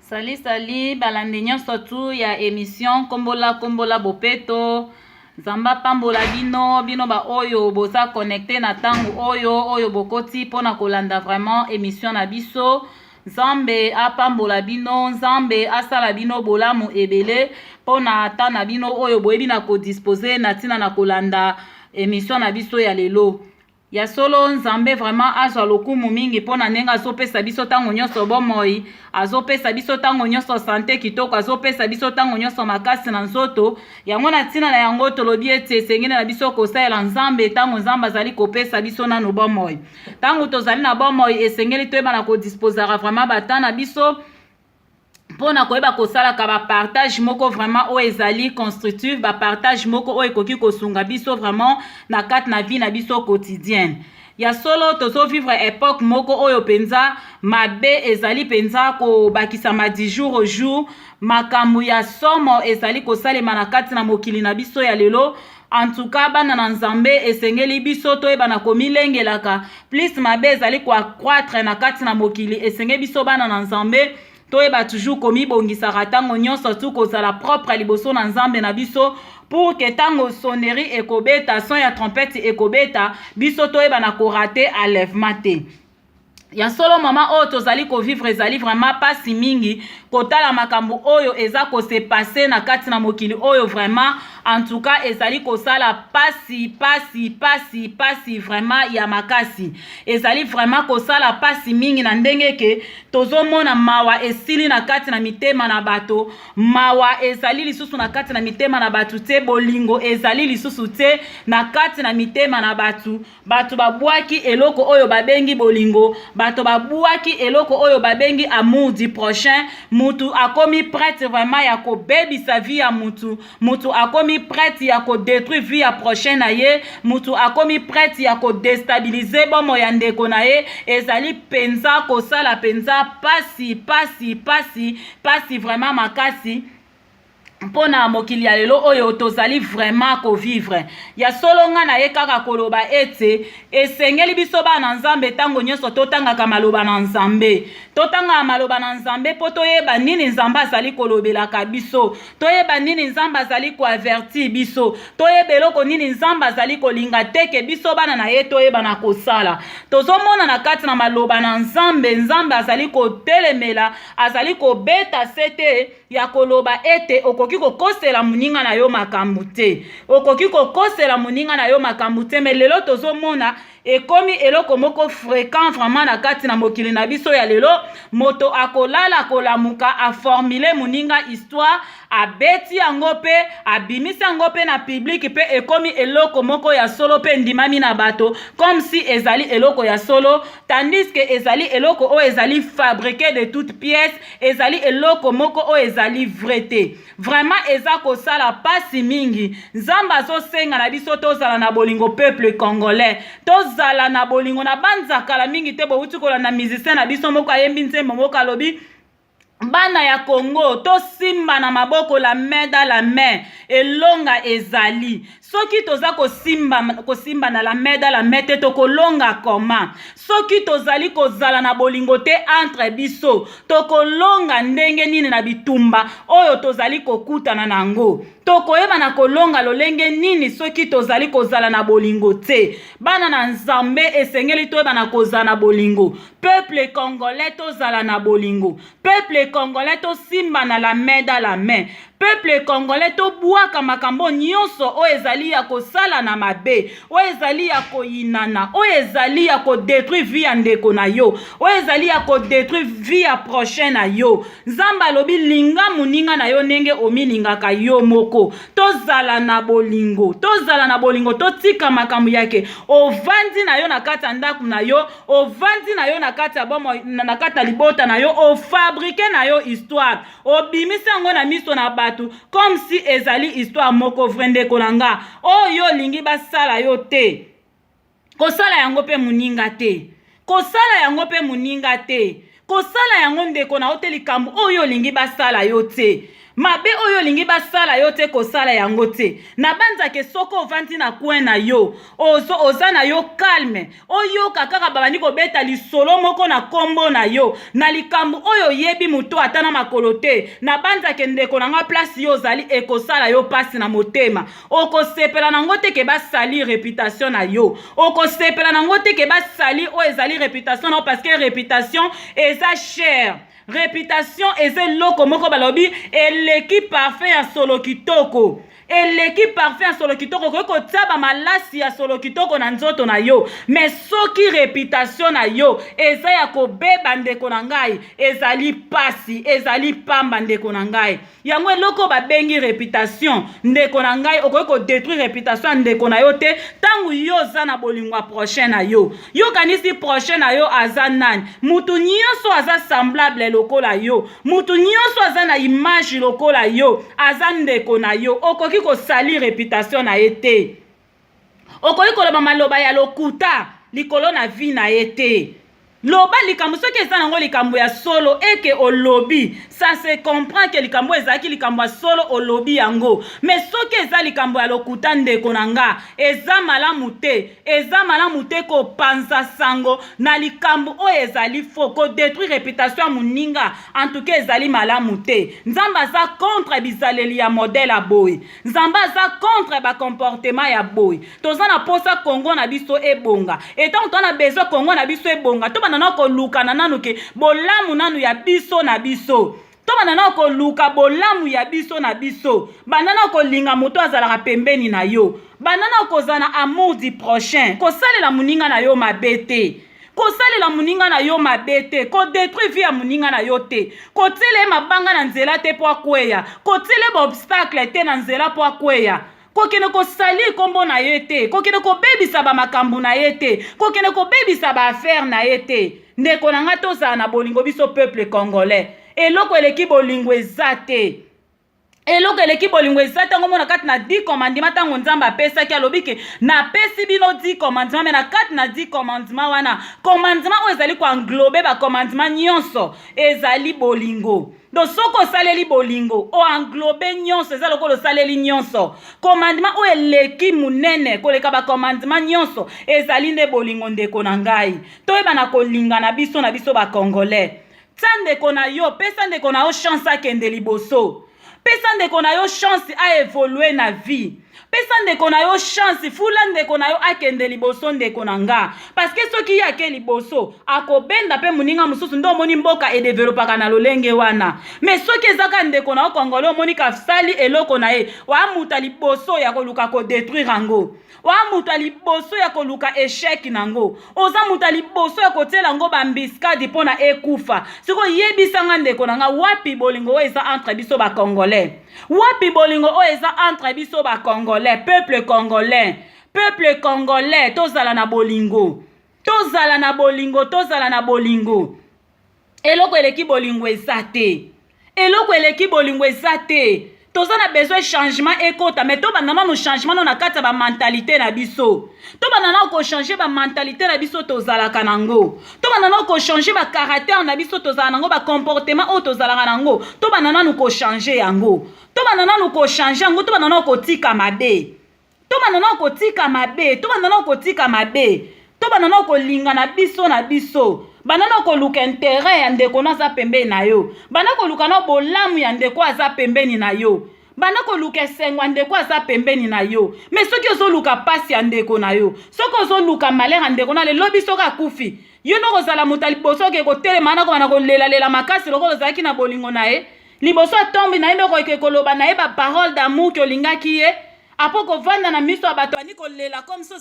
Salut salut balandi nyonso tu ya emission kombola kombola bopeto. Nzambe apambola bino bino ba oyo boza connecte na ntango oyo oyo bokoti mpona kolanda vraiment emission na biso. Nzambe apambola bino, Nzambe asala bino bolamu ebele mpona temps na bino oyo boyebi na kodispose na ntina na kolanda emission na biso ya lelo. Ya solo Nzambe vraiment azwa lokumu mingi mpo na ndenge azopesa biso ntango nyonso bomoi, azopesa biso ntango nyonso sante kitoko, azopesa biso ntango nyonso makasi na nzoto. Yango na ntina na yango tolobi ete esengeli na biso kosalela Nzambe ntango Nzambe azali kopesa biso nanu bomoi. Ntango tozali na bomoi esengeli toyeba na kodisposaka vraiment ba temps na biso mpo na koyeba kosalaka ba partage moko vraiment oyo ezali constructive, ba partage moko oyo ekoki kosunga biso vraiment na kati na vie na biso quotidienne. Ya solo tozo vivre epoque moko oyo mpenza mabe ezali mpenza kobakisama du jour au jour, makambo ya somo ezali kosalema na kati na mokili na biso ya lelo. En tout cas bana na Nzambe esengeli biso toyeba na komilengelaka plus mabe ezali ko accroître na kati na mokili, esengeli biso bana na Nzambe toyeba toujours komibongisaka ntango nyonso tu kozala propre liboso na Nzambe na biso pour que ntango sonnerie ekobeta, son ya trompette ekobeta, biso toyeba na korater enlèvement te. Ya solo mama oyo tozali kovivre ezali vraiment pasi mingi kotala makambo oyo eza kose passer na kati na mokili oyo vraiment en tout cas ezali kosala pasi pasi pasi pasi vraiment ya makasi. Ezali vraiment kosala pasi mingi na ndenge ke tozomona mawa esili na kati na mitema na bato, mawa ezali lisusu na kati na mitema na bato te, bolingo ezali lisusu te na kati na mitema na bato. Bato babwaki eloko oyo babengi bolingo, bato babwaki eloko oyo babengi amour du prochain. Mutu akomi prête vraiment ya kobebisa vie ya mutu, mutu akomi prête ya kodétruire vie ya prochain na ye, mutu akomi prête ya kodestabilize bomoi ya ndeko na ye. Ezali mpenza kosala mpenza pasi pasi pasi pasi vraiment makasi mpona mokili ya lelo oyo tozali vraiment kovivre. Ya solo nga na ye kaka koloba ete esengeli biso bana Nzambe ntango nyonso totangaka maloba na Nzambe, totangaka maloba na Nzambe mpo toyeba nini Nzambe azali kolobelaka biso, toyeba nini Nzambe azali koavertir biso, toyeba eloko nini Nzambe azali kolinga te ke biso bana na ye toyeba na kosala. Tozomona na kati na maloba na Nzambe, Nzambe azali kotelemela, azali kobeta sete ya koloba ete okoki kokosela moninga na yo makambo te, okoki kokosela moninga na yo makambo te. Me lelo tozomona ekomi eloko moko fréquent vraiment na kati na mokili na biso ya lelo. Moto akolala kolamuka aformule moninga histoire, abeti yango mpe abimisi yango mpe na public, mpe ekomi eloko moko ya solo mpe ndimami na bato comme si ezali eloko ya solo, tandis que ezali eloko oyo ezali fabriqué de toutes pièces, ezali eloko moko oyo ezali vrai te. Vraiment eza kosala pasi mingi. Nzambe azosenga na biso tozala na bolingo, peuple congolais tozala na bolingo. Na banzakala mingi te bowuti kolanda musicien na biso moko ayembi nzembo moko, alobi bana ya Congo tosimba na maboko, la main dans la main, elonga ezali. Soki toza kosimba kosimba na la main dans la main te, tokolonga koma? Soki tozali kozala na bolingo te entre biso, tokolonga ndenge nini na bitumba oyo tozali kokutana na yango? Tokoyeba na kolonga lolenge nini soki tozali kozala na bolingo te? Bana na Nzambe, esengeli toyeba na kozala na bolingo. Peuple congolais tozala na bolingo, peuple congolais tosimba na la main dans la main, peuple congolais tobwaka makambo nyonso oyo ezali ya kosala na mabe, oyo ezali ya koyinana, oyo ezali ya kodétruire vie ya ndeko na yo, oyo ezali ya kodétruire vie ya prochain na yo. Nzambe alobi linga moninga na yo ndenge omilingaka yo moko. Tozala na bolingo, tozala na bolingo, totika makambo yake ovandi na yo na kati ya ndako na yo, ovandi na yo na kati ya bomoi, na kati ya libota na yo, ofabriquer na yo histoire, obimisi yango na miso na bato comme si ezali histoire moko vrai. Ndeko na nga, oyo olingi basala yo te, kosala yango mpe moninga te, kosala yango mpe moninga te, kosala yango ndeko na yo te. Likambo oyo olingi basala yo te. Mabe oyo olingi basala yo te, kosala yango te. Nabanzake soki ovandi na coin na yo, ozo oza na yo calme, oyoka kaka babandi kobeta lisolo moko na nkombo na yo na likambo oyo oyebi moto ata na makolo te, nabanzake, ndeko na nga, place yo ozali ekosala yo mpasi na motema. Okosepela nango te ke basali réputation na yo. Okosepela nango te ke basali oyo ezali réputation na yo, parce que réputation eza cher. Réputation eza eloko moko balobi eleki parfum ya solo kitoko, eleki parfum ya solo kitoko. Okoki kotia bamalasi ya solo kitoko na nzoto na yo, mais soki réputation na yo eza ya kobeba, ndeko na ngai, ezali pasi, ezali pamba, ndeko na ngai. Yango eloko babengi réputation, ndeko na ngai, okoki kodétruire réputation ya ndeko na yo te. Ntango yo oza na bolingo ya prochain na yo, yokanisi prochain na yo aza nani? Mutu nyonso aza semblable lokola yo, mutu nyonso aza na image lokola yo, aza ndeko na yo. Okoki kosalir réputation na ye te. Okoki koloba maloba ya lokuta likolo na vie na ye te. Loba likambo soki eza nango likambo ya solo eke olobi, ça se comprend ke likambo ezalaki likambo ya solo, olobi yango. Mais soki eza likambo ya lokuta, ndeko na nga, eza malamu te. Eza malamu te kopanza sango na likambo oyo ezali faux. Kodétruire réputation ya moninga, en tout cas, ezali malamu te. Nzambe aza contre bizaleli ya modèle ya boye. Nzambe aza contre bacomportement ya boye. Toza na posa Kongo na biso ebonga. Etango toza na besoin Kongo na biso ebonga, tobanda na kolukana nanu ke bolamu nanu ya biso na biso. Tobanda na koluka bolamu ya biso na biso. Banda na kolinga moto azalaka pembeni na yo. Banda na kozala na amour du prochain. Kosalela moninga na yo mabe te. Kosalela moninga na yo mabe te. Kodétruire vie ya moninga na yo te. Kotiela ye mabanga na nzela te mpo akweya. Kotiela ye baobstacle te na nzela mpo akweya. Kokende kosalir nkombo na ye te. Kokende kobebisa bamakambo na ye te. Kokende kobebisa baaffaire na ye te. Ndeko na ngai, tozala na bolingo, biso peuple congolais. Eloko eleki bolingo eza te. Eloko eleki bolingo eza. Ntango omona kati na 10 commandement, ntango Nzambe apesaki, alobi ke napesi bino 10 commandement, mais na kati na 10 commandement wana, commandement oyo ezali koenglober bacommandement nyonso ezali bolingo. Donc soki osaleli bolingo, oenglober nyonso, eza lokola osaleli nyonso. Commandement oyo eleki monene koleka bacommandement nyonso ezali nde bolingo. Ndeko na ngai, toyeba na kolinga na biso na biso bacongolais. Tia ndeko na yo, pesa ndeko na yo chance akende liboso. Pesa ndeko na yo chance aévoluer na vie. Pesa ndeko na yo chance, fula ndeko na yo akende liboso, ndeko na nga, parce que soki ye ake liboso, akobenda mpe moninga mosusu. Nde omoni mboka edéveloppaka na lolenge wana. Mais soki ezaka ndeko na yo congolais, omoni kasali eloko na ye, oamuta liboso ya koluka kodétruire yango, oa moto ya liboso ya koluka échec nango, oza moto ya liboso ya kotiela yango baembuscade mpo na ekufa. Sikoyo yebisanga, ndeko na nga, wapi bolingo oyo eza entre biso bacongolais? Wapi bolingo oyo eza entre biso bacongolais? Peuple congolais, peuple congolais, tozala na bolingo, tozala na bolingo, tozala na bolingo. Eloko eleki bolingo eza te. Eloko eleki bolingo eza te. Toza na besoin changement ekota, mais tobanda nanu changement no na kati ya bamentalité na biso. Tobanda nanu kochanger bamentalité na biso tozalaka nango. Tobanda nanu kochanger bacaractère na biso tozala nango, bacomportement oyo tozalaka nango. Tobanda nanu kochanger yango. Tobanda nanu kochanger yango. Tobanda nanu kotika mabe. Tobanda nanu kotika mabe. Tobanda nanu kotika mabe. Tobanda nanu kolinga na biso na biso. Banda na koluka intérêt ya ndeko no aza pembeni na yo. Banda koluka na bolamu ya ndeko aza pembeni na yo. Banda koluka esengo ya ndeko aza pembeni na yo. Mais soki ozoluka pasi ya ndeko na yo, soki ozoluka malheur ya ndeko na, lelobi soki akufi, yo nde kozala moto ya liboso oke kotelema wana, kobanda kolelalela makasi lokola ozalaki na bolingo na ye. Liboso atombi na ye nde okoke koloba na ye baparole d'amour ke olingaki ye. Apo kovanda na miso ya bato, bandi kolela comme so.